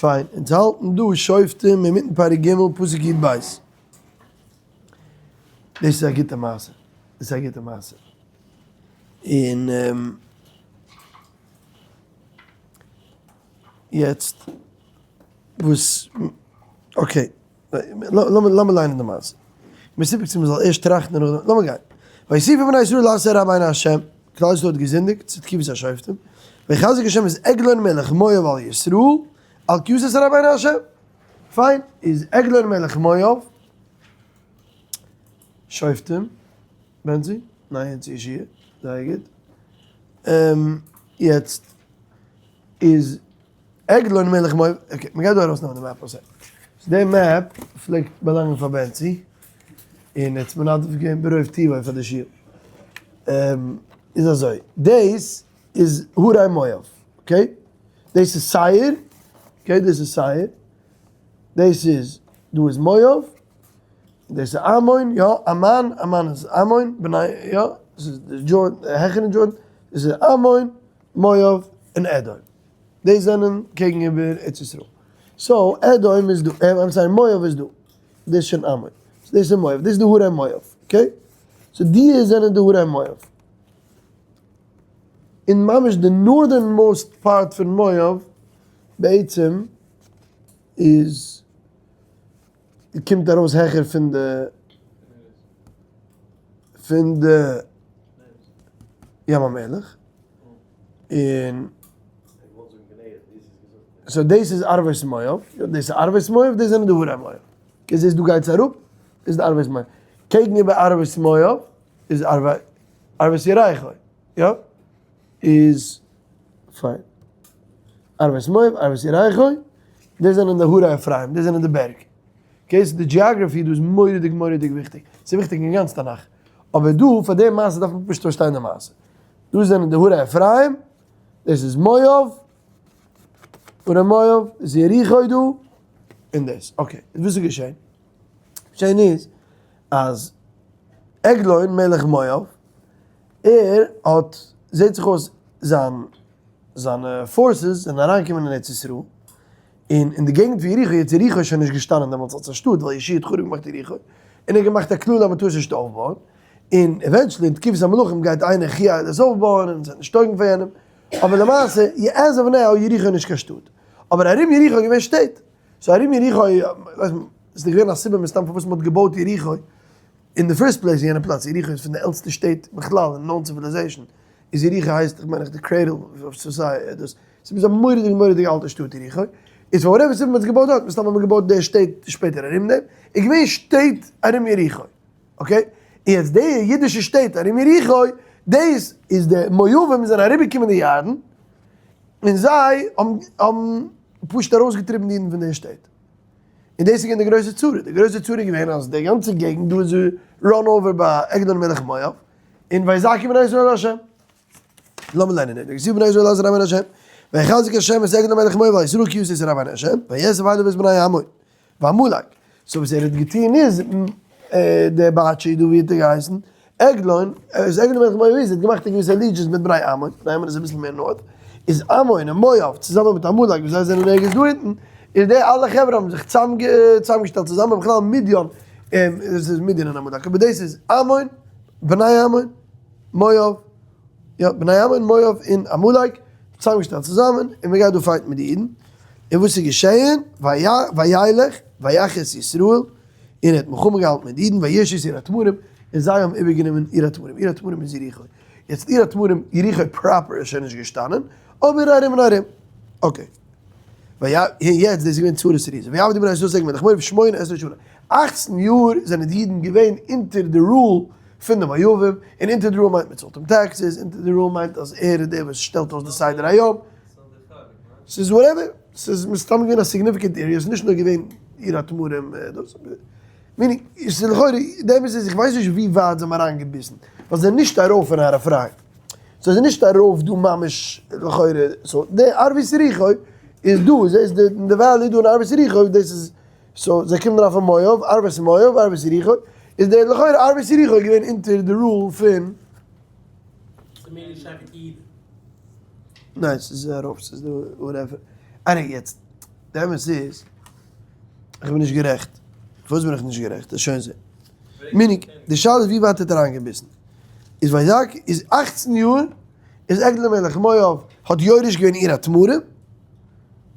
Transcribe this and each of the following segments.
פיין, אונז האלטן דא שופטים אינמיטן פרק ג' פסוק י ב. דאס איז א גוטע מעשה, דאס איז א גוטע מעשה. און יעצט וואס, okay, לאמיר ליינען די מעשה. מסופק צו מ'זאל ערשט טראכטן און נאכדעם, לאמיר גיין. ויוסיפו בני ישראל לעשות הרע בעיני ה', כלל ישראל האט געזינדיגט, צו תקופת השופטים, ויחזק ה' את עגלון מלך מואב על ישראל, על כי עשה את הרע בעיני ה'. פיין, איז עגלון מלך מואב, שופטים, בנצי? ניין יעצט איז יהושע, זייער גוט. יעצט איז עגלון מלך מואב, okay, מ'גייט דא ארויסנעמען די map אויס. די map פלעגט באלאנגען פאר בענצי, און ער האט עס מנדב געווען ברוב טובו פאר די שול. איז אזוי, דאס איז הרי מואב, okay? דאס איז שעיר, okay, דאס איז שעיר. דאס איז, דא איז מואב, דאס איז עמון, יא, עמאן, עמאן איז עמון, בני, יא, דאס איז די Jordan, העכערן Jordan, דאס איז עמון, מואב, און אדום. דאס זענען קעגן איבער ארץ ישראל. so, אדום איז דא, I'm sorry, מואב איז דא. דאס איז שוין עמון. so דאס איז מואב, דאס איז די הרי מואב, okay? so די זענען די הרי מואב. און ממש די northern most part פון מואב בעצם איז קומט ארויס העכער פון די פון די ים המלח און so דאס איז ערבות מואב, יא דאס איז ערבות מואב, דאס זענען די הרי מואב, okay זעסט דא גייט עס אראפ, דאס איז די ערבות מואב, קעגן איבער ערבות מואב איז ערבות יריחו, יא? איז פיין. ערבות מואב, ערבות יריחו, דאס זענען די הרי אפרים, דאס זענען די בערג. okay, so די geography דא איז מורא'דיג מורא'דיג וויכטיג. ס'איז וויכטיג אין גאנץ תנך. אבער דא, פאר די מעשה דארף מען פשוט פארשטיין די מעשה. דא זענען די הרי אפרים, דאס איז מואב, הרי מואב, איז יריחו דא, און דאס. okay, איז וואס איז געשען? געשען איז, אז עגלון מלך מואב, ער האט, זעט זיך אויס זיין זיינע forces זענען אריינגעקומען אין ארץ ישראל, און אין די געגנט פון יריחו, יעצט יריחו איז שוין נישט געשטאנען דעמאלטס אלס א שטאט ווייל יהושע האט חרוב געמאכט יריחו, און ער האט געמאכט א קללה אז מען טאר עס נישט אויפבויען, און eventually אין תקופת המלכים גייט איינער חיאל עס אויפבויען און עס וועט נישט טויגן פאר יענעם, אבער למעשה as of now יריחו איז נישט קיין שטאט, אבער ארום יריחו איז געווען שטעט, so ארום יריחו איז געווען א סיבה מסתם פארוואס מען האט געבויט יריחו, אין די first place אין יענע פלאץ, יריחו איז פון די עלטסטע שטעט בכלל אין known civilization, איז יריחו הייסט איך מיין איך די cradle of society, דאס איז א מורא'דיג מורא'דיג אלטע שטאט יריחו, איז פאר whatever סיבה מען האט עס געבויט דארט, מסתם האט מען געבויט די שטעט שפעטער ארום דעם, איז געווען שטעט ארום יריחו, okay? און יעצט די אידישע שטעט ארום יריחו, דאס איז די מואבים זענען אריבערגעקומען די ירדן, און זיי האבן פשוט ארויסגעטריבן די אידן פון די שטעט. און דאס איז געווען די גרויסע צרה, די גרויסע צרה איז געווען אז די גאנצע געגנט דא איז run over ביי עגלון מלך מואב, און ויזעקו בני ישראל אל ה'. לאמיר ליינען, ויזעקו בני ישראל אל ה', ויחזק ה' את עגלון מלך מואב על ישראל כי עשה את הרע בעיני ה', ויאסף אליו את בני עמון ועמלק. so וואס ער האט געטון איז, דער באטשי דא ווי האט ער געהייסן? עגלון, איז עגלון מלך מואב איז, האט געמאכט א געוויסע allegiance מיט בני עמון, בני עמון איז אביסל מער north, איז עמון און מואב צוזאמען מיט עמלק וואס זיי זענען ערגעץ דא אונטן, איז די אלע חברה האבן זיך צוזאמגעשטעלט צוזאמען, בכלל מדיון, עס איז מדיון און עמלק, אבער דאס איז עמון, בני עמון, מואב, יא, בני עמון, מואב און עמלק, צוזאמגעשטעלט צוזאמען, און מען גייט דא fight ן מיט די אידן, און וואס איז געשעהן, וילך, ויך את ישראל, און ער האט מלחמה געהאלטן מיט די אידן, וירשו את עיר התמרים, און זיי האבן איבערגענומען עיר התמרים, עיר התמרים איז יריחו, יעצט עיר התמרים, יריחו proper איז שוין נישט געשטאנען, אבער ארום און ארום, okay. יעצט דאס איז געווען צרות ריזן, ויעבדו בני ישראל את עגלון מלך מואב שמונה עשרה שנה, אכצן יאר זענען די אידן געווען אונטער די rule פון די מואבים, און אונטער די rule מיינט מען צאלט אים taxes, אונטער די rule מיינט אז ער איז דער וואס שטעלט אויס די סדר היום, ס'איז whatever, ס'איז מסתם געווען א significant area, ס'איז נישט נאר געווען עיר התמרים דאס, meaning, ס'איז לכאורה, די אמת איז איך ווייס נישט ווי ווייט זיי האבן אריינגעביסן, ווייל זיי זענען נישט ארויף אין הר אפרים, זיי זענען נישט ארויף דא ממש לכאורה, so די ערבות יריחו איז דא, זעסט די אין די valley דא אין ערבות יריחו, דאס איז, so זיי קומען ארויף פון מואב, ערבות מואב, ערבות יריחו, איז די לכאורה ערבות יריחו געווען אונטער די rule פון. ניין ס'איז ארויף ס'איז דא whatever. עניוועי יעצט. די אמת איז, איך בין נישט גערעכט. פארוואס בין איך נישט גערעכט? וועסט שוין זען. meaning, די שאלה איז ווי ווייט האט ער אריינגעביסן. איז ויזעק איז אכצן יאר איז עגלון מלך מואב האט יורש געווען עיר התמרים,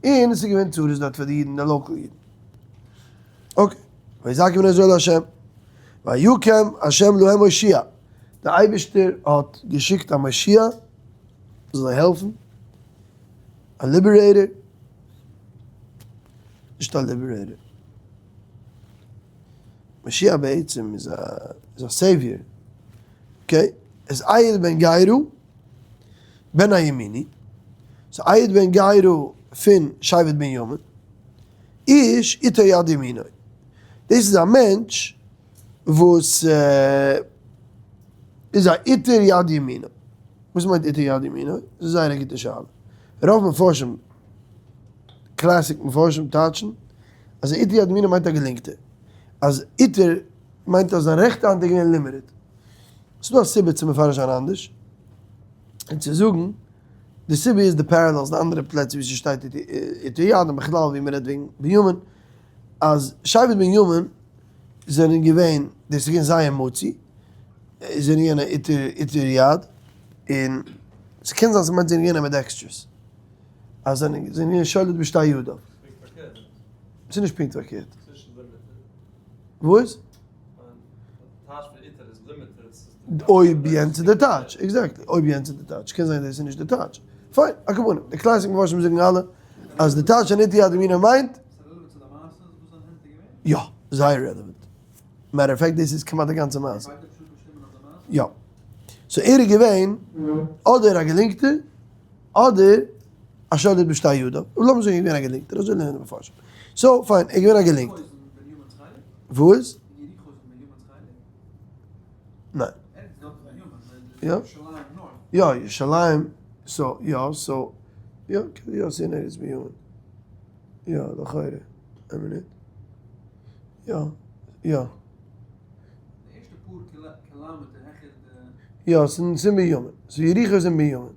און עס איז געווען צרות דארט פאר די אידן, די local אידן. okay, ויזעקו בני ישראל לה', ויקם ה' להם מושיע, דער אייבערשטער האט געשיקט א מושיע זאל זיי העלפן, א liberator, נישט א liberator, מושיע בעצם איז א איז א savior, okay, איז אהוד בן גרא בן הימיני, so אהוד בן גרא פון שבט בנימין, איש איתו יד ימינו, דאס איז א מענטש וואס איז א איתר יד ימינו, וואס מיינט איתר יד ימינו? דאס איז זייער א גוטע שאלה, רוב מפרשים, classic מפרשים טייטשן אז איתר יד ימינו מיינט א געלינקטער, אז איתר מיינט אז זיין רעכטע האנט איז געווען limited, ס'איז דא א סיבה צו מפרש זיין אנדערש, און צו זאגן די סיבה איז די parallels די אנדערע פלעצער ווי ס'שטייט איתר יד און בכלל ווי מ'רעדט וועגן בנימין אז שבט בנימין זענען געווען דאס איז געווען זייער מצוי זענען געווען א איתר יד און ס'קען זיין ס'מיינט זענען געווען ambidextrous אז זענען געווען שולט בשתי ידיו. ס'איז נישט פונקט פארקערט. וואס? אויב יענץ איז די טייטש, exactly, אויב יענץ איז די טייטש, קען זיין דאס איז נישט די טייטש, פיין, על כל פנים, די classic מפרשים זאגן אלע אז די טייטש און איתר יד ימינו מיינט, יא, זייער relevant, matter of fact דאס איז כמעט די גאנצע מעשה, יא, so ער איז געווען אדער א געלינקטער אדער א שולט בשתי ידיו, לאמיר זאגן ער איז געווען א געלינקטער, אזוי לערנען די מפרשים, so פיין, ער איז געווען א געלינקטער. וואס? ניין. יא? יא, ירושלים, so, יא, so, יא, יא, ס'איז אין ארץ בנימין. יא, לכאורה. איין מינוט. יא, יא. יא, ס'איז אין בנימין. so יריחו איז אין בנימין.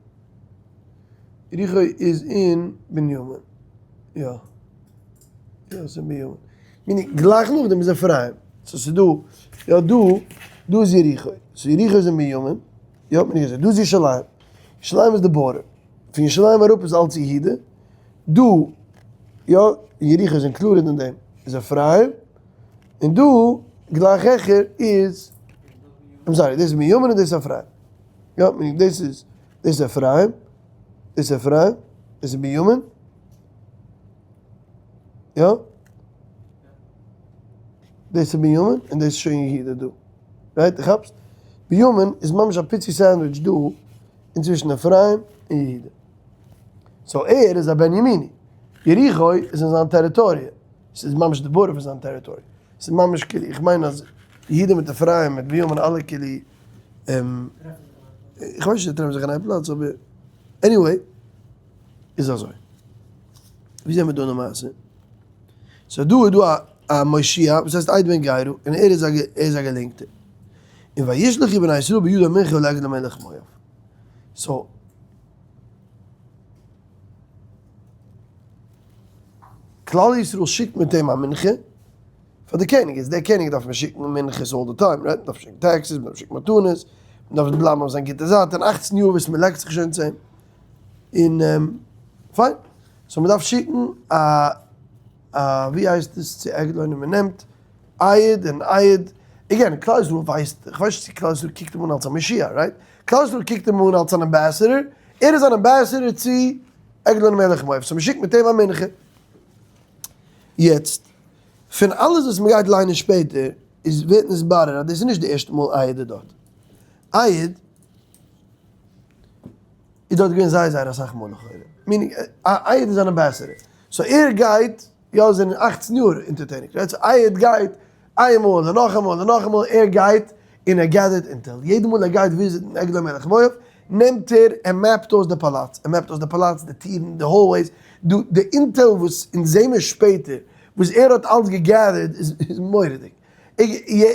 יריחו איז אין בנימין. יא. יא, ס'איז בנימין. meaning גלייך נאכדעם איז אפרים. so ס'איז דא, יא דא, דא איז יריחו. so יריחו איז אין בנימין. יא, האט מען געזען. דא איז ירושלים. ירושלים איז די border. פון ירושלים אראפ איז אלץ יהודה. דא, יא, יריחו איז included אין דעם, איז אפרים. און דא, גלייך העכער איז, I'm sorry, דאס איז בנימין און דאס איז אפרים. יא, meaning דאס איז, דאס איז אפרים, דאס איז אפרים, דאס איז בנימין. יא? דאס איז בנימין און דאס איז שוין יהודה דא. right? דו כאפסט? בנימין איז ממש א פיצי sandwich דא אינצווישן אפרים און יהודה. so ער איז א בן ימיני. יריחו איז אין זיין טעריטאריע. ס'איז ממש די border פון זיין טעריטאריע. ס'איז ממש כאילו, איך מיין אז יהודה מיט אפרים מיט בנימין אלע כאילו, איך ווייס נישט צו זיי טרעפן זיך אין איין פלאץ אבער anyway. איז אזוי, ווי זעמיר דא למעשה? so דא איז דא א מושיע וואס הייסט אהוד בן גרא און ער איז א ער איז א געלינקטער, און וישלחו בני ישראל בידו מנחה לעגלון מלך מואב, so כלל ישראל שיקט מיט אים א מנחה פאר די קעניג, איז דער קעניג דארף מען שיקן מנחות all the time, right? מ'דארף שיקן taxes, מ'דארף שיקן מתנות, מ'דארף בלייבן אויף זיין גוטע זייט, און אכצן יאר וואס מ'לעקט זיך שוין צו אים. און פיין, so מ'דארף שיקן א א ווי הייסט עס צו עגלון און מ'נעמט אהוד און אהוד, again כלל ישראל ווייסט, איך ווייס נישט צו כלל ישראל קוקט אים אן אלס א מושיע, right? כלל ישראל קוקט אים אן אלס אן ambassador, ער איז אן ambassador צו עגלון מלך מואב, so מ'שיקט מיט אים א מנחה. יעצט, פון אלעס וואס מ'גייט ליינען שפעטער, איז ווערט נתברר אז דאס איז נישט די ערשטע מאל אהוד איז דארט. אהוד. איז דארט געווען זייער זייער אסאך מאל לכאורה, meaning אהוד איז אן ambassador, so ער גייט, יא זענען אכצן יאר אונטערטעניג, right, so אהוד גייט איינמאל און נאכאמאל און נאכאמאל, ער גייט און ער gather ט intel, יעדע מאל ער גייט visit ן עגלון מלך מואב, נעמט ער, ער map ט אויס די פאלאץ, ער map ט אויס די פאלאץ, די טירן, די hallways, די intel וואס אונז זעמיר שפעטער, וואס ער האט אלץ גע gather ט איז מורא'דיג.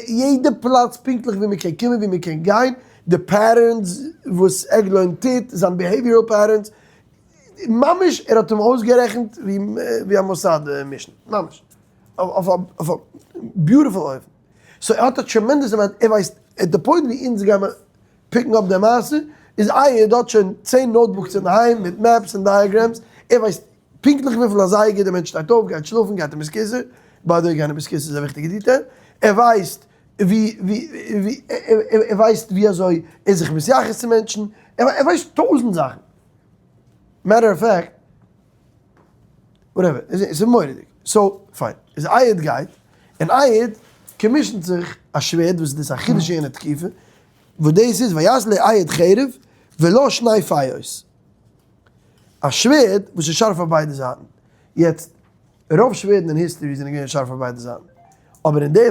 יעדע פלאץ פונקטליך ווי מען קען קומען ווי מען קען גיין, די patterns וואס עגלון טוט, זיין behavioral patterns. ממש ער האט אים אויסגערעכנט ווי א מוסד mission, ממש. אויף א beautiful אופן. so ער האט א tremendous amount, ער ווייסט, at the point ווי אונז גיימער pick ן up די מעשה, איז אייער האט שוין 10 notebooks אינדערהיים מיט maps און diagrams, ער ווייסט פונקטליך וויפיל אזייגער די מענטש שטייט אויף, גייט שלאפן, גייט אין בית כסא, by the way גיין אין בית כסא איז א וויכטיגע detail, ער ווייסט ווי ווי ער ווייסט ווי אזוי ער איז זיך מתייחס צו מענטשן, ער ווייסט טויזנט זאכן. matter of fact, whatever, עס איז מורא'דיג. so, פיין. איז אהוד גייט, און אהוד commission ט זיך א שווערד, וואס איז דאס א חידוש אין יענע תקופה, וואס דאס איז ויעש לאהוד חרב ולה שני פיות. א שווערד וואס איז שארף אויף ביידע זייטן. יעצט, רוב שווערדן אין history זענען געווען שארף אויף ביידע זייטן. אבער אין די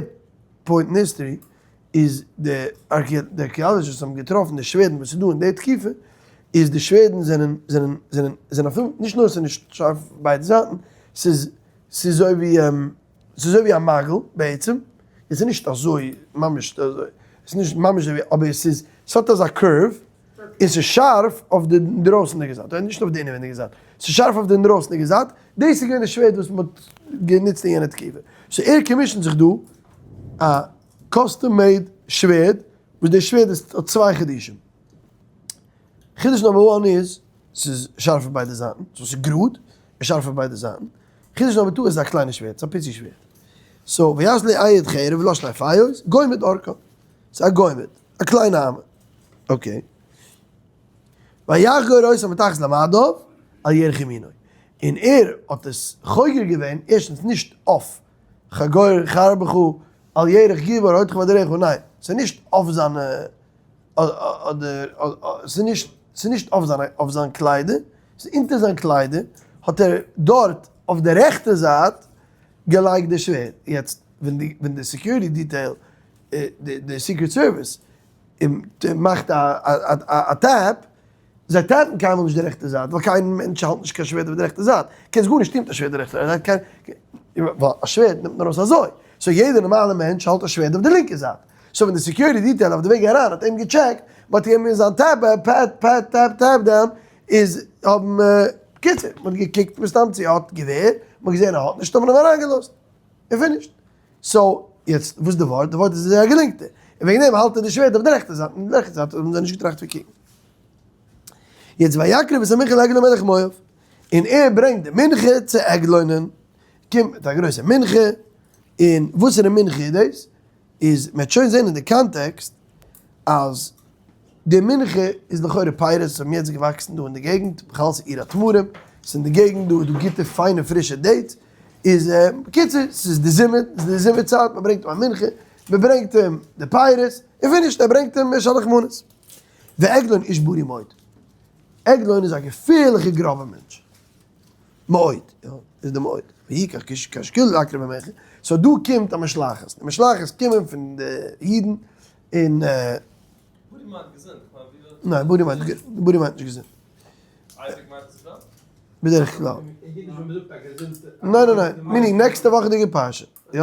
point אין history איז די archaeologists האבן געטראפן די שווערדן וואס איז דא אין די תקופה, איז די שווערדן זענען זענען זענען זענען אפילו נישט נאר ס'איז נישט שארף אויף ביידע זייטן, ס'איז ס'איז אזוי ווי ס'איז אזוי ווי א מעגל בעצם, עס איז נישט אזוי ממש אזוי, עס איז נישט ממש אזוי ווי אבער עס איז ס'האט אזא curve און ס'איז שארף אויף די אינדרויסענדיגע זייט, נישט אויף די אינעווענדיגע זייט, ס'איז שארף אויף די אינדרויסענדיגע זייט, דאס איז געווען די שווערד וואס מ'האט גענוצט אין יענע תקופה, so ער commission ט זיך דא א custom made שווערד, וואס די שווערד איז האט צוויי חידושים. חידוש number one איז, ס'איז שארף אויף ביידע זייטן, so ס'איז גראד און שארף אויף ביידע זייטן. חידוש number two איז א קליינע שווערד, ס'איז א פיצי שווערד. so ויעש לאהוד חרב ולה שני פיות, גומד ארכה. ס'איז א גומד, א קליינע אמה. okay. ויחגור אותה מתחת למדיו על ירך ימינו. און ער האט עס חוגר געווען, ערשטנס נישט אויף חגור חרבך על ירך גיבור עודך בדרכך, ניין, ס'איז נישט אויף זיינע, אדער, ס'איז נישט, ס'איז נישט אויף זיינע, אויף זיין קליידער, ס'איז אונטער זיין קליידער, האט ער דארט אויף די רעכטע זייט געלייגט די שווערד, יעצט ווען די, ווען די security detail, די Secret Service מאכט א tap, זיי tap ן קיינמאל נישט די רעכטע זייט, ווייל קיין מענטש האלט נישט קיין שווערד אויף די רעכטע זייט, קענסט גארנישט טון מיט א שווערד די רעכטע זייט, ווייל א שווערד נעמט מען ארויס אזוי, so יעדער נארמאלער מענטש האלט א שווערד אויף די לינקע זייט, so ווען די security detail אויף די וועג אריין האט אים געטשעקט, מ'האט אים אין זיין tap pat pat tap tap down, איז האבן, בקיצור, מ'האט געקוקט מסתם צו ער האט געווער, מ'האט געזען ער האט נישט האט מען אים אריינגעלאזט, און finished. so, יעצט וואס איז די ווארט? די ווארט איז זייער געלינקטע. און וועגן דעם האלט ער די שווערד אויף די רעכטע זייט, און די רעכטע זייט האבן זיי נישט געטראכט פון קוקן. יעצט ויקרב את המנחה לעגלון מלך מואב, און ער ברענגט די מנחה צו עגלונ'ען, קומט מיט א גרויסע מנחה, און וואסערע מנחה איז דאס? איז מען וועט שוין זען אין די context אז די מנחה איז לכאורה פירות וואס האבן יעצט געוואקסן דא אין די געגנט, בכלל ס'איז עיר התמרים, ס'איז אין די געגנט דא איז דא גוטע פיינע פרישע dates, איז בקיצור ס'איז די זומער, ס'איז די זומער צייט, מען ברענגט אים א מנחה, מען ברענגט אים די פירות, און finished, ער ברענגט אים שלח מנות. ועגלון איש ברי מאוד, עגלון איז א געפערליכע גראבע מענטש, מאוד, יא, איז די מאוד, ויקח כשכלה להקריב המנחה, so דא קומט א משלחת, די משלחת קומען פון די אידן, און. ברי מיינט געזונט, כ'מיין ווי וועט. ניין, ברי מיינט ברי מיינט נישט געזונט. אייביג מיינט עס גראב? בדרך כלל. ניין ניין ניין, meaning נעקסטע וואכעדיגע פרשה, יא?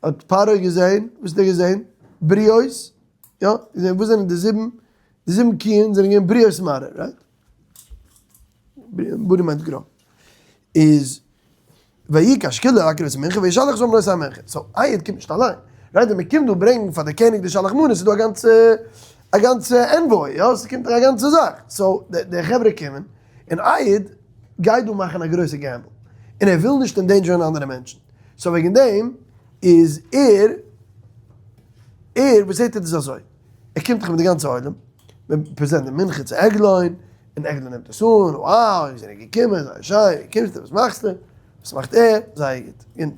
האט פרעה געזען, וואס האט ער געזען? בריות, יא? געזען וואס זענען די זיבן, די זיבן קיען זענען געווען בריות מראה, right? ברי מיינט גראב. איז ויהי כשכלו להקריב את המנחה וישלח את העם נושאי המנחה. so אהוד קומט נישט אליין. right ווען מ'קומט דא ברענגן פאר די קעניג די שלח מנות איז דא א גאנצע א גאנצע envoy יא ס'קומט א גאנצע זאך. so די חברה קומען און אהוד גייט דא מאכן א גרויסע gamble. און ער וויל נישט endanger ען אנדערע מענטשן. so וועגן דעם איז ער ער וואס ער טוט איז אזוי. ער קומט דאך מיט די גאנצע עולם. מען present די מנחה צו עגלון. און עגלון נעמט עס אן, wow, ווי זענען געקומען, זייער שיין, ווי קומסטו, וואס מאכסטו, וואס מאכט ער, זייער גוט, און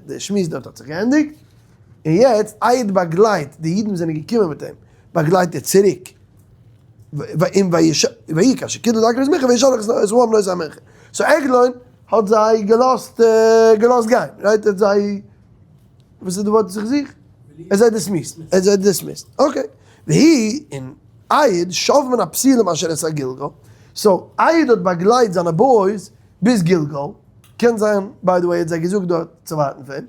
די שמועס דארט האט זיך געענדיגט, און יעצט אהוד באגלייט די אידן וואס זענען געקומען מיט אים, באגלייט ער צוריק, און ויהי כאשר כלו להקריב את המנחה וישלח את העם נושאי המנחה, so עגלון האט זיי געלאזט געלאזט גיין, right, ער האט זיי, וואס איז די ווארט וואס איך זוך? ער האט זיי dismissed, ער האט זיי dismissed, okay, והוא, און אהוד שב מן הפסילים אשר את הגלגל, so אהוד האט באגלייט זיינע boys ביז גלגל, קען זיין by the way ער האט זיי געזאגט דארט צו ווארטן פאר אים,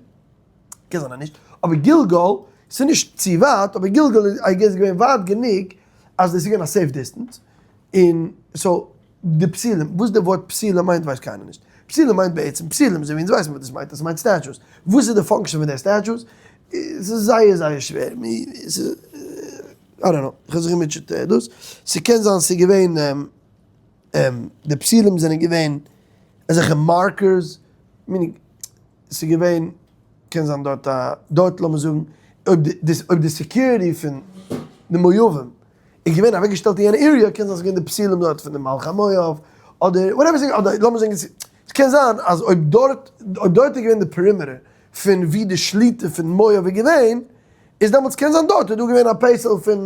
קען זיין אז נישט, אבער גלגל, ס'איז נישט צו ווייט, אבער גלגל איז I guess געווען ווייט גענוג אז דאס איז געווען א safe distance, און so. די פסילים, וואס די ווארט פסילים מיינט ווייסט קיינער נישט. פסילים מיינט בעצם פסילים, אזוי ווי אונז ווייסן וואס דאס מיינט, עס מיינט statues. וואס איז די function פון די statues? ס'איז זייער זייער שווער. I don't know, איך האב זיך געמוטשעט דאס. ס'קען זיין ס'איז געווען, די פסילים זענען געווען אזעלכע markers, meaning ס'איז געווען, קען זיין דארט א, דארט לאמיר זאגן, אויב די, אויב די security פון די מואבים איז געווען אוועקגעשטעלט אין יענע area, קען זיין ס'איז געווען די פסילים דארט פון די מלכי מואב, אדער whatever ס'איז, אדער לאמיר זאגן, ס'קען זיין אז אויב דארט, אויב דארט איז געווען די perimeter פון ווי די שליטה פון מואב איז געווען, איז דעמאלטס קען זיין דארט איז דא געווען א פסל פון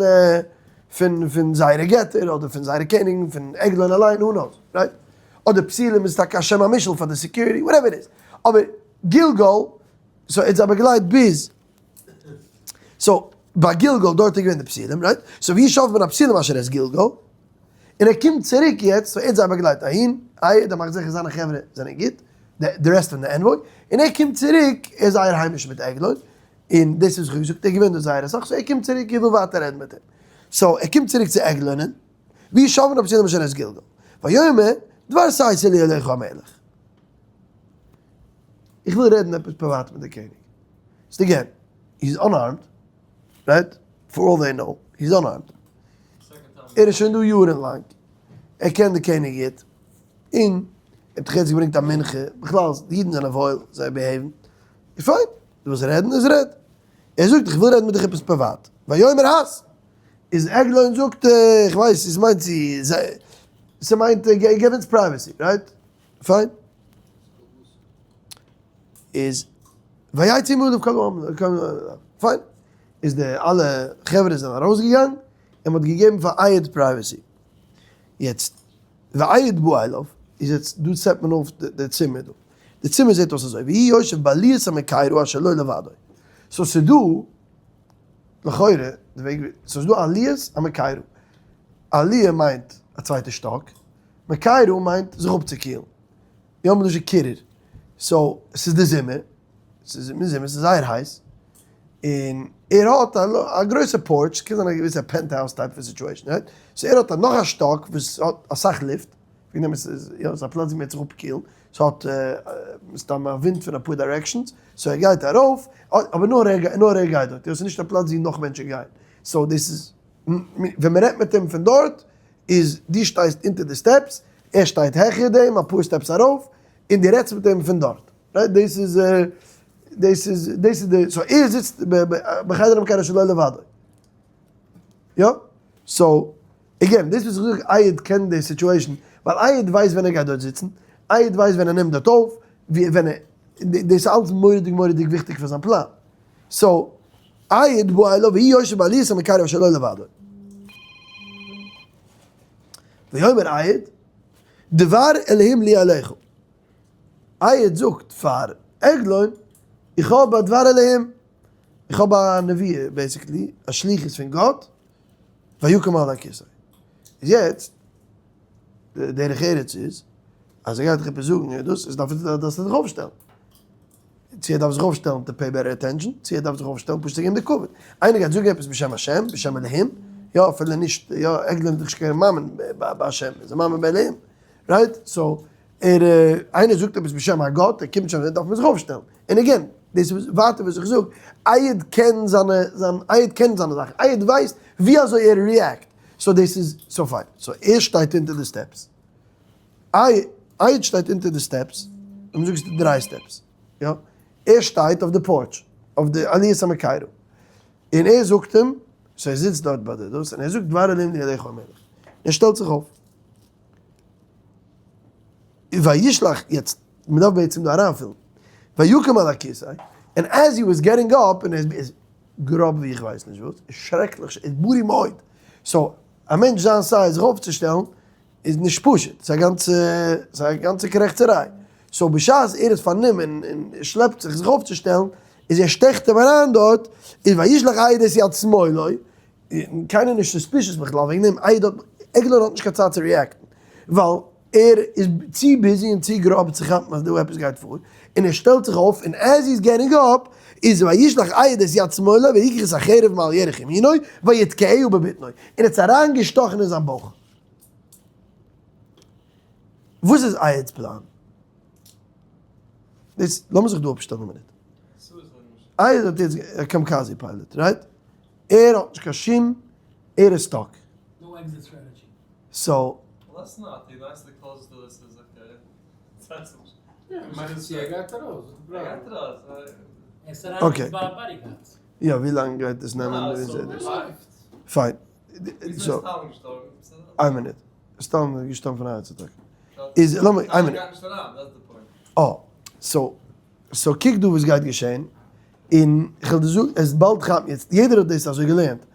פון פון זייערע געטער אדער פון זייערע קעניגן פון עגלון אליין, who knows, right? אדער פסילים איז טאקע א שם המושאל פאר די security, whatever it is. אבער גלגל, so ער האט זיי באגלייט ביז, so ביי גלגל דארט איז געווען די פסילים, right? so ווי שאפט מען א פסילים אשר את גלגל? און ער קומט צוריק יעצט, so ער האט זיי באגלייט אהין, איי ער מאכט זיכער זיינע חברה זענען גוט, די rest פון די envoy, און ער קומט צוריק, ער איז זייער היימיש מיט עגלון, און דאס איז וואס איך האב געזאגט, ער איז געווען דא זייער אסאך, so ער קומט צוריק, איך וויל ווייטער רעדן מיט אים. so ער קומט צוריק צו עגלונ'ען, וישבון הפסילים אשר את גלגל. ויאמר, דבר סתר לי אליך המלך. איך וויל רעדן עפעס פריוואט מיט די קעניג. so again, he is unarmed, right? For all they know, he is unarmed. ער איז שוין דא יארן לאנג, ער קען די קעניג גוט, און ער האט דאך יעצט געברענגט א מנחה, בכלל די אידן זענען וואויל, זיי behave ן, איז פיין, דו ווילסט רעדן איז רעד. ער זאגט איך וויל רעדן מיט דיך עפעס פריוואט. ויאמר הס! איז עגלון זאגט איך ווייס עס מיינט צו ס'מיינט געב אונז privacy right? פיין. איז ויצאו מעליו כל העם פיין. איז די אלע חברה זענען ארויסגעגאנגען און מ'האט געגעבן פאר אהוד privacy. יעצט ואהוד בא אליו איז יעצט דא set מען אויף די צימער דא. די צימער זעט אויס אזוי, והוא יושב בעליית המקרה אשר לו לבדו. so ס'דא, לכאורה, די וועג ווי, ס'איז דא עליית המקרה. עליה מיינט א צווייטע שטאק, מקרה מיינט זיך אפצוקילן. יא מלשון קירור. so ס'איז די זומער, ס'איז אין זומער, ס'איז זייער הייס, און ער האט א גרויסע porch, ס'קען זיין א געוויסע penthouse type פון situation, right? so ער האט נאך א שטאק וואס האט אסאך לופט, וועגן דעם איז יא ס'איז א פלאץ ווי מ'וועט זיך אפקילן, ס'האט מסתם א ווינט פון אפאר directions, so ער גייט ארויף, אבער נאר ער נאר ער גייט דארט, יא ס'איז נישט א פלאץ ווי נאך מענטשן גייען, so דאס איז ווען מ'רעדט מיט אים פון דארט, איז דו שטייסט אונטער די steps, ער שטייט העכער דעם אפאר steps ארויף, און דו רעדסט מיט אים פון דארט, right? דאס איז דאס איז דאס איז די, so ער זיצט בחדר המקרר שלו לבדו, יא? so again, דאס וואס איך זאג אהוד קען די situation, ווייל אהוד ווייסט ווען ער גייט דארט זיצן, אהוד ווייסט ווען ער נעמט דארט אויף, ווי ווען ער, דאס איז אלץ מורא'דיג מורא'דיג וויכטיג פאר זיין פלאן. so, אהוד בא אליו והוא יושב בעליית המקרה אשר לו לבדו. ויאמר אהוד, דבר אלהים לי אליך. אהוד זאגט פאר עגלון, איך האב א דבר אלהים, איך האב א נבואה basically, א שליחות פון גאט, ויקום על הכסא. איז יעצט, די דרך ארץ איז, אז ער גייט דיך עפעס זאגן און דאס, איז דארף ער דארפסטו זיך אויפשטעלן. צו ער דארף זיך אויפשטעלן to pay better attention, צו ער דארף זיך אויפשטעלן פשוט צו געבן די כבוד. איינער גייט זאגן עפעס בשם השם, בשם אלהים, יא אפילו נישט, יא עגלון איז דאך נישט קיין מאמין בהשם, איז א מאמין באלהים, right? so, ער, איינער זאגט עפעס בשם א גאט, ער קומט שוין, דארף מען זיך אויפשטעלן. און again, דאס איז ווייטער וואס איך זאג, אהוד קען זיינע, זיין, אהוד קען זיינע זאכן, אהוד ווייסט ווי אזוי ער react, so דאס איז, so פיין, so ער שטייט אונטער די steps, אהוד שטייט אונטער די steps, און מ'זאגט עס דריי steps, יא, ער שטייט אויף די porch, אויף די עליית המקרה, און ער זאגט אים, so ער זיצט דארט ביי די דאס, און ער זאגט דבר אלהים לי אליך המלך, און ער שטעלט זיך אויף. וישלח, יעצט, מען דארף בעצם דא אריינפילן, ויקום על הכסא, און as he was getting up, און ער איז גראב ווי איך ווייס נישט וואס, שרעקליך, איז ברי מאוד, so א מענטש זיין size זיך אויפצושטעלן איז נישט פשוט, ס'איז א גאנצע, ס'איז א גאנצע קרעכצעריי, so בשעת ער איז פארנומען און שלעפט זיך זיך אויפצושטעלן, איז ער שטעכט אים אריין דארט, איז וישלח אהוד את יד שמאלו, קיינער נישט suspicious בכלל וועגן דעם, אהוד האט, עגלון האט נישט קיין צייט צו react ן, ווייל ער איז צו busy און צו גראב צו כאפן אז דא עפעס גייט פאר, און ער שטעלט זיך אויף און as he is getting up איז וישלח אהוד את יד שמאלו ויקח את החרב מעל ירך ימינו ויתקעה בבטנו, און ער האט עס אריינגעשטאכן אין זיין בויך. וואס איז אהוד'ס פלאן? דאס, לאמיר זיך דא אפשטעלן א מינוט. אהוד האט יעצט א kamikaze pilot, right? ער האט נישט קיין שום, ער איז stuck. So. Okay. יא, ווי לאנג גייט עס נעמען? פיין. So, איין מינוט. סטאלין איז געשטארבן פון א heart attack. איז, לאמיר, איין מינוט. אה, so, so קוק דא וואס גייט געשען, און כ'וועל דיר זאגן, עס באלד כאפן יעצט, יעדער האט דאס אזוי געלערנט,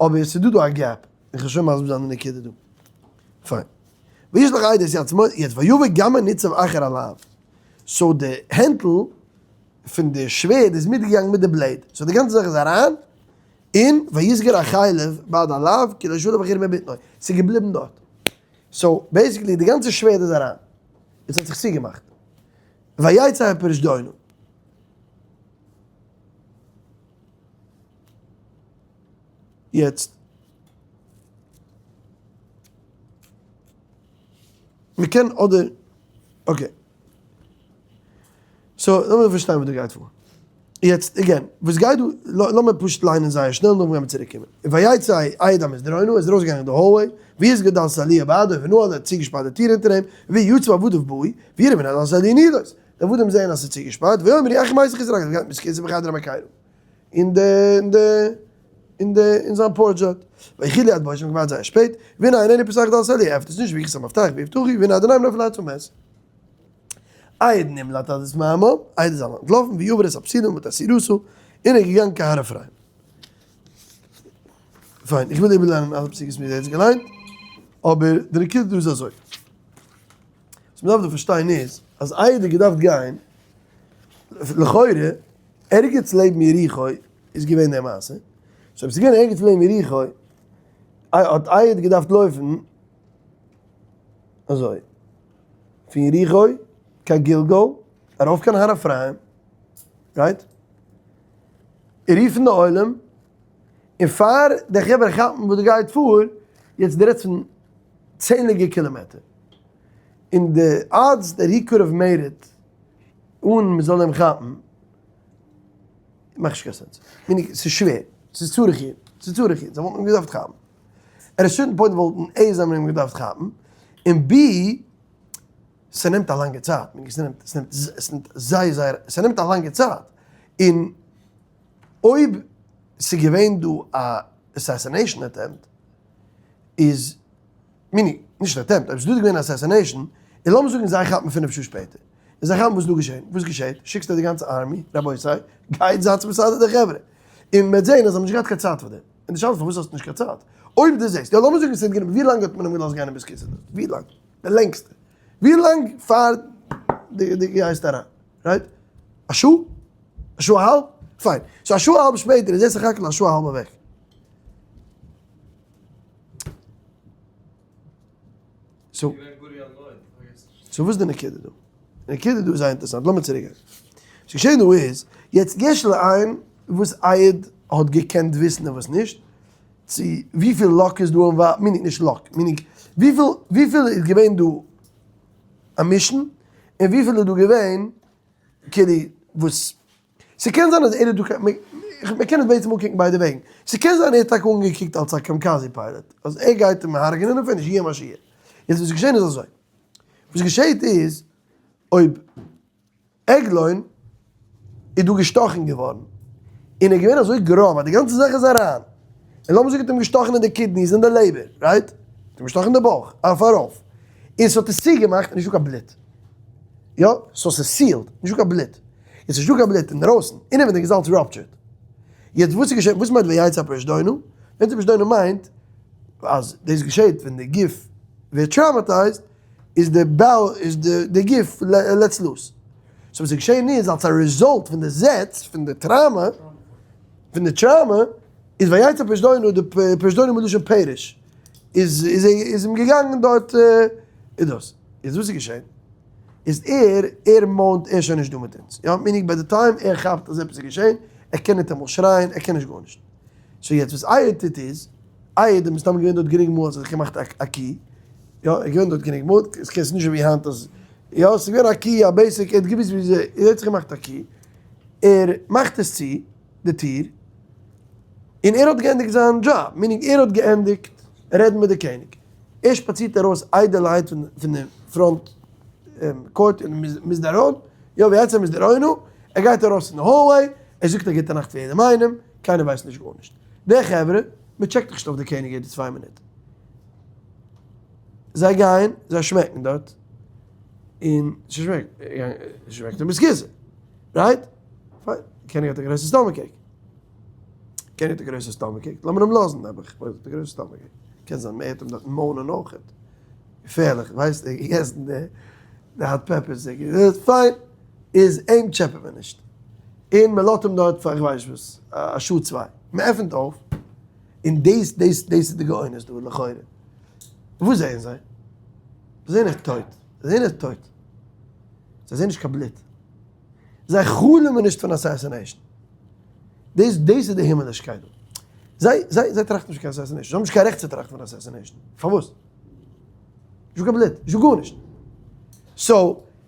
אבער ס'איז דא דא א gap, איך וועל שוין מסביר זיין די נקודה דא. פיין. וישלח אהוד את יד שמאל, יעצט ויבא גמר ניצב אחר הלהב. so די הענטל פון די שווערד איז מיטגעגאנגען מיט די blade, so די גאנצע זאך איז אריין, און ויסגר החלב בעד הלהב כי לא שלף החרב מבטנו, ס'איז געבליבן דארט. so basically די גאנצע שווערד איז אריין, און ס'האט זיך צוגעמאכט. ויצא הפרשדונו. יעצט. מ'קען אדער, okay. so לאמיר פארשטיין וואס דא גייט פאר. יעצט again, וואס גייט דא, לאמיר פשוט ליינען זייער שנעל נאכדעם גיימיר צוריק קומען. ויצא אהוד המסדרונה איז ארויסגעגאנגען אין די hallway, ויסגר דלת עליה בעדו ונעלה האט צוגעשפארט די טיר אונטער אים, ויצאו עבדיו באו, ויראו והנה דלתי העליה נעולות, די עבדים זעען אז ס'איז צוגעשפארט, ויאמרו איך מתו חסר רגל, גייט בית הכסא בחדר המקרה. אין די אין די אין די אין זיין porch דארט. ויכלו עד בוא השם געווארט זייער שפעט, והנה איננו פותח דלת העליה עפנט עס נישט ויקחו את המפתח ויפתחו והנה אדוניהם נופל ארצה ומת. אהוד נמלט עד מהמה, אהוד איז אנטלאפן ויעבר את הפסילים ואת הסירוסו, און ער איז געגאנגען קיין הר אפרים. פיין, איך וויל איבערליינען אלע פסוקים וואס מיר האבן יעצט געליינט, אבער די נקודה דא איז אזוי. וואס מ'דארף דא פארשטיין איז, אז אהוד האט געדארפט גיין, לכאורה, ערגעץ לעבן יריחו איז געווען די מעשה, so אויב ס'איז געווען ערגעץ לעבן יריחו, האט אהוד געדארפט לויפן אזוי, פון יריחו קיין גלגל, ארויף קיין הר אפרים, right? און רופן די עולם, און פאר די חברה כאפן וואס דא גייט פאר, יעצט דו רעדסט פון צענדליגע קילאמעטער, און די odds that he could have made it אן מ'זאל אים כאפן, מאכט נישט קיין sense. meaning, ס'איז שווער, ס'איז צריך עיון, ס'איז צריך עיון, זיי וואלטן אים געדארפט כאפן. at a certain point וואלטן A זיי האבן אים געדארפט כאפן, און B ס'נעמט א לאנגע צייט, meaning ס'נעמט, ס'נעמט, ס'נעמט זייער זייער, ס'נעמט א לאנגע צייט, און אויב ס'איז געווען דא א assassination attempt, איז meaning, נישט attempt, אויב ס'איז דא געווען א assassination, און לאמיר זאגן זיי כאפן 5 שעה שפעטער, און זיי כאפן וואס איז דא געשען, וואס געשעט? שיקסטו די גאנצע army, רבותי, גייט זייטס מסדר די חברה, און מ'וועט זען אז זיי האבן נישט געהאט קיין צייט פאר דעם, און די שאלה איז פארוואס האסטו נישט קיין צייט? אויב דו זעסט, יא לאמיר זאגן ס'האט גענומען, ווי לאנג האט מען אים געלאזט גיין אין בית הכסא דארט? ווי לאנג? די לענגסטע. ווי לאנג פאר די גייסט אריין? right? א שעה? א שעה א האלב? פיין. so א שעה א האלב שפעטער איז ער סך הכל א שעה א האלב אוועק. so so וואס איז די נקודה דא? די נקודה דא איז זייער אינטערעסאנט, לאמיר צוריק גיין. וואס געשען דא איז, יעצט יש לעיין וואס אהוד האט געקענט וויסן און וואס נישט, צו וויפיל luck איז דא involved, meaning נישט luck, meaning וויפיל וויפיל איז געווען דא א mission, און וויפיל איז דא געווען כאילו וואס ס'קען זיין אז ער איז דא, מ'קען עס בעצם אנקוקן ביידע וועגן, ס'קען זיין ער האט טאקע אנגעקוקט אלס א kamikaze pilot, אז ער גייט אים הרג'נען און finish, יהיה מה שיהיה. יעצט וואס איז געשען איז אזוי, וואס געשעהט איז, אויב עגלון איז דא געשטאכן געווארן, און ער איז געווען אזוי גראב אז די גאנצע זאך איז אריין, און לאמיר זאגן האט אים געשטאכן אין די kidneys און די לעבער, right? האט אים געשטאכן אין די בויך, אויף ארויף, און ס'האט עס צוגעמאכט און נישטא קיין בלוט. יא, so ס'איז sealed, נישטא קיין בלוט. יעצט נישטא קיין בלוט אינדרויסן, אינעווייניג איז אלץ ruptured. יעצט וואס איז געשען, וואס מיינט ויצא הפרשדונה? ויצא הפרשדונה מיינט אז דאס געשעט ווען די גוף ווערט traumatized, איז די bowel, איז די גוף lets loose. so וואס איז געשען איז, אלס א result פון די זעץ, פון די טראומא, פון די טראומא, איז ויצא הפרשדונה, די פרשדונה מלשון פירוש, איז איז אים געגאנגען דארט איז דאס. איז וואס איז געשען? איז ער, ער מאנט ער איז שוין נישט דא מיט אונז, יא, meaning by the time ער כאפט אז עפעס איז געשען, ער קען ניטאמאל שרייען, ער קען נישט גארנישט. so יעצט וואס אהוד טוט איז, אהוד איז מסתם געווען דארט גענוג מאל אז ער האט זיך געמאכט א קי. יא, ער איז געווען דארט גענוג מאל, עס קענסט נישט ווי היינט אז, יא, עס איז געווען א key, א basic, ער האט געוואוסט ווי אזוי, ער האט זיך געמאכט א key, ער מאכט עס צו, די טיר, און ער האט געענדיגט זיין דזשאב, meaning ער האט געענדיגט רעדן מיט די קעניג, ער שפאצירט ארויס איידעלהייט פון די front court און מסדרון, יא ווי הייסט ער מסדרונו, ער גייט ארויס אין די hallway, ער זאגט א גוטע נאכט פאר יעדעם איינעם, קיינער ווייסט נישט גארנישט, די חברה, מען טשעקט נישט אויף די קעניג יעדע 2 מינוט, זיי גייען, זיי שמעקן דארט, און ס'שמעקט, ס'שמעקט אין בית הכסא, right? פיין, קעניג האט א גרויסע stomach ache. קעניג האט א גרויסע stomach ache, לאמיר אים לאזן נעבעך, ער האט א גרויסע stomach ache. קען זיין מ'הערט אים דארטן moan ען אויכעט. געפערליך, ווייסט, ער האט געגעסן די hot peppers, פיין, איז אים טשעפעט מען נישט. און מ'לאזט אים דארט פאר איך ווייס וואס, א שעה צוויי. מ'עפנט אויף, און דאס, דאס, דאס איז די גאונות דא לכאורה. וואס זעען זיי? זיי זעען ער איז טויט. זיי זעען ער איז טויט. זיי זעען נישט קיין בלוט. זיי חלומ'ען נישט פון assassination. דאס, דאס איז די הימלישקייט דא. זיי, זיי, זיי טראכטן נישט פון קיין assassination. זיי האבן נישט קיין רעכט צו טראכטן פון assassination. פארוואס? נישטא קיין בלוט, נישטא גארנישט. so,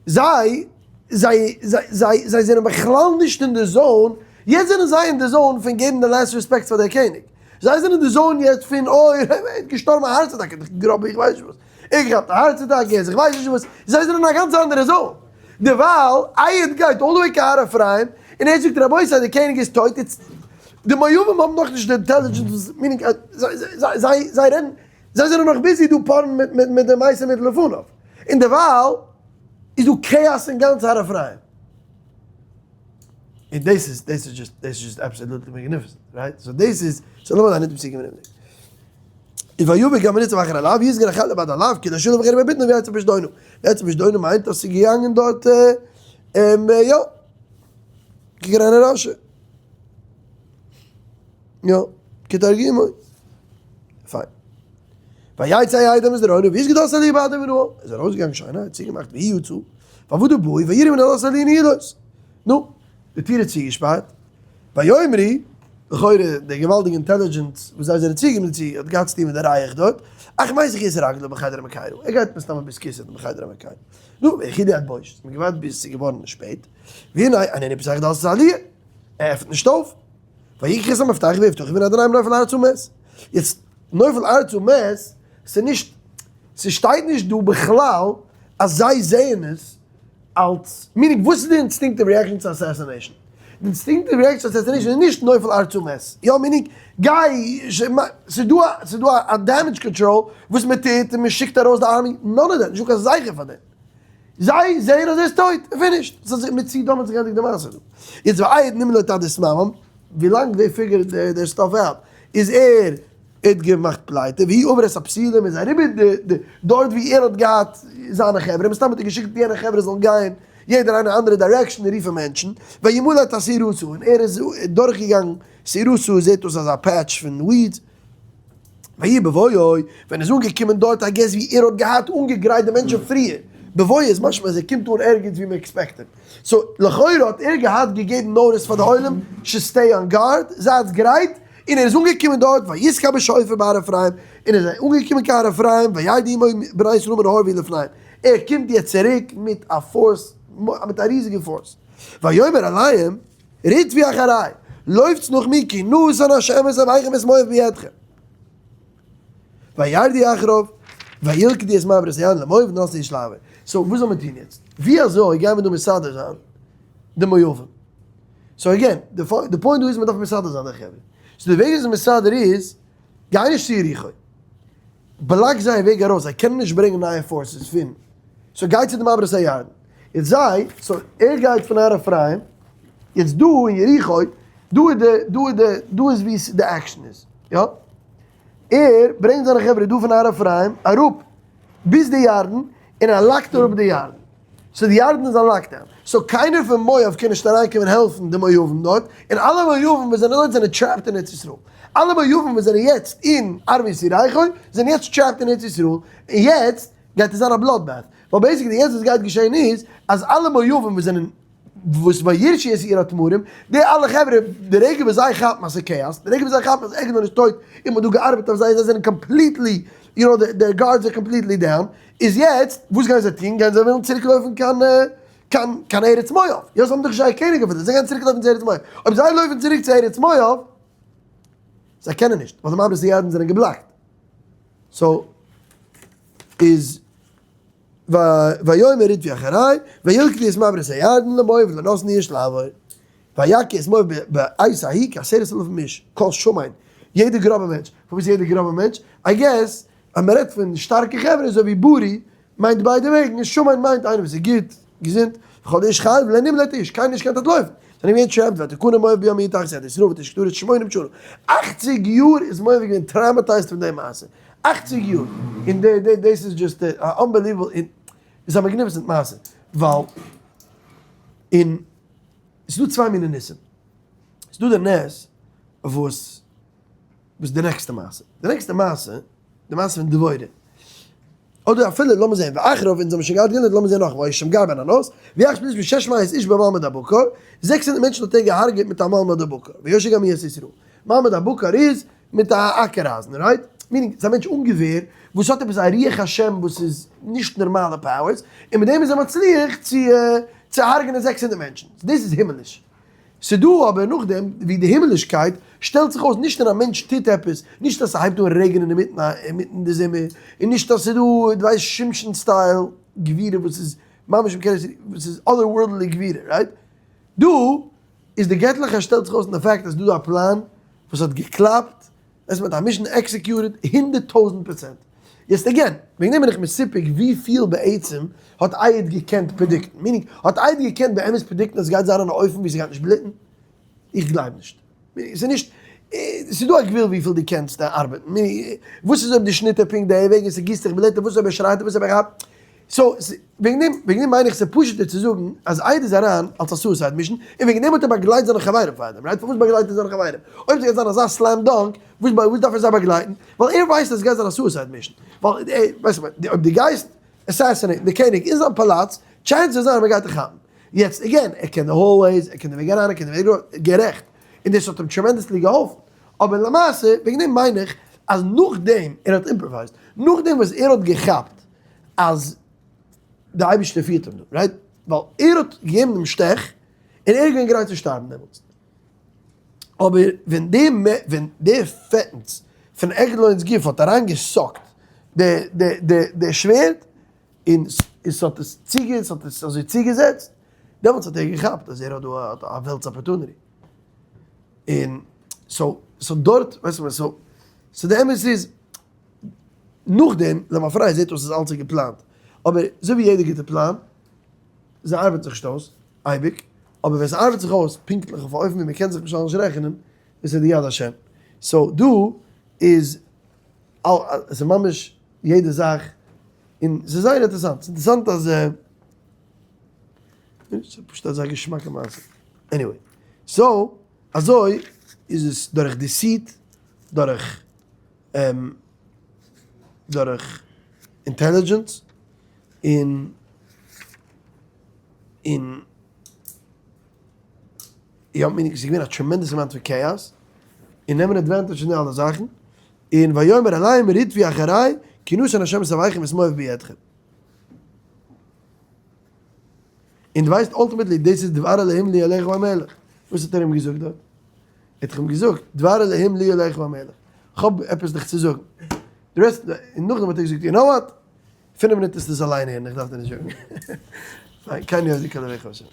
זיי, זיי, זיי, זיי, זיי זענען בכלל נישט אין די zone, יעצט זענען זיי אין די zone פון געבן די last respects פאר דער קעניג. זיי זענען אין די zone יעצט פון אוי, ער איז געשטארבן א הארץ אטאקע, די גראבע איך ווייס נישט וואס. ער האט געכאפט א הארץ אטאקע, ער איז איך ווייס נישט וואס. זיי זענען אין א גאנץ אנדערע zone. דערווייל, אהוד גייט all the way קיין הר אפרים, און ער זאגט רבותי דער קעניג איז טויט, איצט, די מואבים האבן נאכנישט די intelligence וואס, meaning, זיי, זיי, זיי רעדן, זיי זענען נאך busy דא פארן מיט מיט מיט די מעשה מיט לפניו, און דערווייל איז דא כאאס אין גאנץ הר אפרים. און דאס איז, דאס איז just, דאס איז just absolutely magnificent, right? so דאס איז, so לאמיר זיין נישט מפסיק געווען. און ויבא גם ניצב אחר עליו, יסגר החל לבד עליו, כי לא שלום אחר בביתנו ויצא בשדונו. ויצא בשדונו מיינט אז ס'איז געגאנגען דארט, יא, געגרענע רשע. יא, כתרגימו. פיין. ויצא אהוד המסדרונו, ויסגר דלת עלי בעדו ונועל. איז ארויסגעגאנגען שיין, האט צוגעמאכט ויהי יצא. ועבדו בו, ויראו מן הדלת עלי נעילות. נו, די טיר איז צוגעשפארט. ויאמרו, לכאורה די געוואלדיגע intelligence וואס זיי זענען צוגעקומען דערצו האט געהאט צוטון מיט די ריח דארט, אך מסיח את רגלו בחדר המקירה, ער גייט מסתמא בית הכסא בחדר המקירה. נו, ויכילו עד בושת, מ'האט געווארט ביז ס'איז געווארן שפעט, והנה איננו פותח דלת העליה, ער עפנט נישט אויף. ויקחו את המפתח ויפתחו והנה אדוניהם נופל ארצה ומת. יעצט, נופל ארצה ומת, ס'נישט, ס'שטייט נישט דא בכלל אז זיי זעען עס אלס, meaning וואס איז די instinctive reaction צו assassination? די instinctive reaction צו assassination איז נישט נופל ארצה ומת, יא meaning גיי, ס'איז דא א, ס'איז דא א damage control וואס מען טוט און מען שיקט ארויס די army, none of that, נישטא קיין זכר פאר דעם. זיי זעען אז ער איז טויט, finished. ס'איז מצידם האט זיך געענדיגט די מעשה דא. יעצט ואהוד נמלט עד השממם, ווילאנג they figure their stuff out, איז ער האט געמאכט פלייטע, והוא עובר את הפתילים איז אריבער די די דארט ווי ער האט געהאט זיינע חברה, מסתם האט ער געשיקט יענע חברה זאלן גיין יעדער איינער אנדערע direction און רופן מענטשן, וימלט שעירתה, און ער איז דורך געגאנגען שעירתה, זעט אויס אזא patch פון weeds, ויהי בבואו, ווען ער איז אנגעקומען דארט I guess ווי ער האט געהאט אנגעגרייט די מענטשן פריער, בבואו איז משמע אז ער קומט אן ערגעץ ווי מען expect אים, so לכאורה האט ער געהאט געגעבן notice פאר די עולם should stay on guard, זייטס גרייט, און ער איז אנגעקומען דארט ויתקע בשופר בהר אפרים, און ער איז אנגעקומען קיין הר אפרים, וירדו עמו בני ישראל מן ההר ויהיו לפניהם, ער קומט יעצט צוריק מיט א force, מיט א ריזיגע force, ויאמר אליהם רדפו אחרי, לויפטס נאך מיר כי נתן השם את אויביכם את מואב בידכם. וירדו אחריו, וילכדו את מעברות הירדן למואב ונתנו איש לעבור. so וואס זאל מען טון יעצט? ווי אזוי גייען מיר דא מסדר זיין די מואבים? so again, די point דא איז מען דארף מסדר זיין די חברה. so די וועג וויאזוי מסדר איז, גיי נישט צו יריחו. block זייער וועג ארויס, זיי קענען נישט ברענגען נייע forces פון, so גיי צו די מעברות הירדן. יעצט זיי, so ער גייט פון הר אפרים, יעצט דא אין יריחו, דא איז די, דא איז די, דא איז ווי די action איז, יא? ער ברענגט זיינע חברה דא פון הר אפרים אראפ ביז די ירדן, און ער lock ט אראפ די ירדן. so די ירדן איז א lockdown. so קיינער פון מואב קען נישט אריינקומען העלפן די מואבים דארט, און אלע מואבים וואס זענען דארט זענען trapped אין ארץ ישראל. אלע מואבים וואס זענען יעצט אין ערבות יריחו זענען יעצט trapped אין ארץ ישראל, און יעצט גייט עס זיין א blood bath. ווייל basically יעצט וואס גייט געשען איז, אז אלע מואבים וואס זענען וואס וירשו את עיר התמרים, די אלע חברה, די רגע וואס זיי כאפן אז ס'איז כאאס, די רגע וואס זיי כאפן אז עגלון איז טויט און מ'האט דא געארבעט אויף זיי, זיי זענען completely. יו נאו, די guards are completely down, איז יעצט וואס גייען זיי טון? גייען זיי וועלן צוריק לויפן קיין קיין קיין ארץ מואב? יא זיי האבן דאך נישט זייער קעניג אויף זיי גייען צוריק לויפן צו ארץ מואב, אויב זיי לויפן צוריק צו ארץ מואב, זיי קענען נישט, ווייל די מעברות הירדן זענען געבלאקט, so איז ויאמר רדפו אחרי, וילכדו את מעברות הירדן למואב ולא נתנו איש לעבור. ויכו את מואב בעת ההיא כעשרת אלפים איש, כל שמן, יעדע גראבע מענטש, פארוואס יעדע גראבע מענטש? I guess אז מען רעדט פון שטארקע חברה אזוי ווי בריא מיינט ביידע וועגן, און שמן מיינט איינער וואס איז גוט, געזונט, וכל איש חיל ולא נמלט איש, קיינער נישט קען אנטלויפן, זענען געווען trapped ותכנע מואב ביום ההוא תחת יד ישראל ותשק הארץ שמונים שנה, אכציג יאר איז מואב געווען traumatized פון די מעשה, אכציג יאר, און די די דאס איז just א unbelievable און איז א magnificent מעשה, ווייל און ס'איז דא צוויי מיני ניסים, ס'איז דא די נס וואס וואס די נעקסטע מעשה, די נעקסטע מעשה, די מעשה פון דבורה, אדער אפילו לאמיר זען ואחריו אונז האבן שוין געהאט געלערנט לאמיר זען נאכאמאל שמגר בן ענת, ויך פלישתים שש מאות איש במעמד הבקר, 600 מענטשן האט ער געהארגעט מיט א מעלמד הבקר, ויושע גם הוא את ישראל, מעלמד הבקר איז מיט א אקער אייזן, right? Meaning, ס'איז א מענטש אן געווער, וואס האט עפעס א רוח השם וואס איז נישט נארמאלע powers, און מיט דעם איז ער מצליח צו צו הרג'נען 600 מענטשן. דאס איז הימליש. ס'דא אבער נאכדעם ווי די הימלישקייט שטעלט זיך אויס נישט אין א מענטש טוט עפעס, נישט אז ס'הייבט אן רעגענען אינמיטן אינמיטן די זומער, און נישט אז ס'דא דו ווייסט שמשון style גבורה וואס איז ממש מ'קען עס וואס איז otherworldly גבורה, right? דא איז די געטליכע שטעלט זיך אויס אין די fact אז דא איז א פלאן וואס האט געקלאפט, עס מיט א mission executed 100,000%. יעצט again, וועגן דעם בין איך מסופק וויפיל בעצם האט אהוד געקענט predict ן, meaning האט אהוד געקענט באמת predict ן אז עס גייט זיין אן אופן ווי ס'גייט נישט בלוטן? איך גלייב נישט. ס'איז נישט, ס'איז דא א גבול וויפיל דו קענסט ארבעטן, וואס איז אויב די שניט איז פונקט די וועג און ס'גיסט זיך בלוט, און וואס אויב ער שרייט און וואס אויב ער כאפט, so וועגן דעם וועגן דעם מיין איך ס'איז פשוט'ער צו זאגן אז אהוד איז אריין אלס א suicide mission און וועגן דעם האט ער באגלייט זיינע חברים פארדעם, right? פארוואס באגלייט ער זיינע חברים? אויב ס'גייט זיין אזא slam dunk וואס וואס דארף ער זיי באגלייטן? ווייל ער ווייסט אז ס'גייט זיין א suicide mission, ווייל ווייסט אויב דו גייסט assassinate ן די קעניג אין זיין פאלאץ, chances are מ'גייט דיך כאפן. יעצט again, ער קען די hallways, ער קען די וועג אריין, ער קען די וועג ארויס, גערעכט, און דאס האט אים tremendously געהאלפן, אבער למעשה וועגן דעם מיין איך אז נאכדעם ער האט improvise ט, נאכדעם וואס ער האט געכאפט אז די אייבערשטער פירט אים דא, right? ווייל ער האט געגעבן דעם שטעך, און ער איז געווען גרייט צו שטארבן דעמאלטס. אבער ווען די ווען די פעטנס פון עגלון'ס גוף האט אריינגע suck ט די די די די שווערד, און ס'האט עס צוגע ס'האט עס אזוי צוגעזעצט, דעמאלטס האט ער געכאפט אז ער האט דא א וועלטס opportunity. און so so דארט ווייסט מען so so די אמת איז נאכדעם למפרע זעט אויס אז אלץ איז געפלאנט, אבער אזוי ווי יעדע גוטע פלאן, זיי ארבעט זיך נישט אויס אייביג, אבער ווען ס'ארבעט זיך אויס פונקטליך אויף א אופן ווי מ'קען זיך בכלל נישט רעכענען, איז עס די יד השם. So דא איז עס איז ממש יעדע זאך, און ס'איז זייער אינטערעסאנט, ס'איז אינטערעסאנט אז ס'איז פשוט אזא געשמאקע מעשה. Anyway, so אזוי איז עס דורך deceit, דורך דורך intelligence, און און יא meaning ס'איז געווען א tremendous amount פון chaos, און נעמען advantage פון די אלע זאכן, און ויאמר אליהם רדפו אחרי כי נתן השם את אויביכם ואת מואב בידכם. און דו ווייסט ultimately דאס איז דבר אלהים לי אליך המלך. וואס האט ער אים געזאגט דארט? ער האט אים געזאגט דבר אלהים לי אליך המלך. כ'האב עפעס דיך צו זאגן. די rest, און נאכדעם האט ער געזאגט you know what? 5 מינוט איז דאס אליין הערן, איך דארף דיר נישט זאגן. פיין, כן יאזיק אלוהיך השם.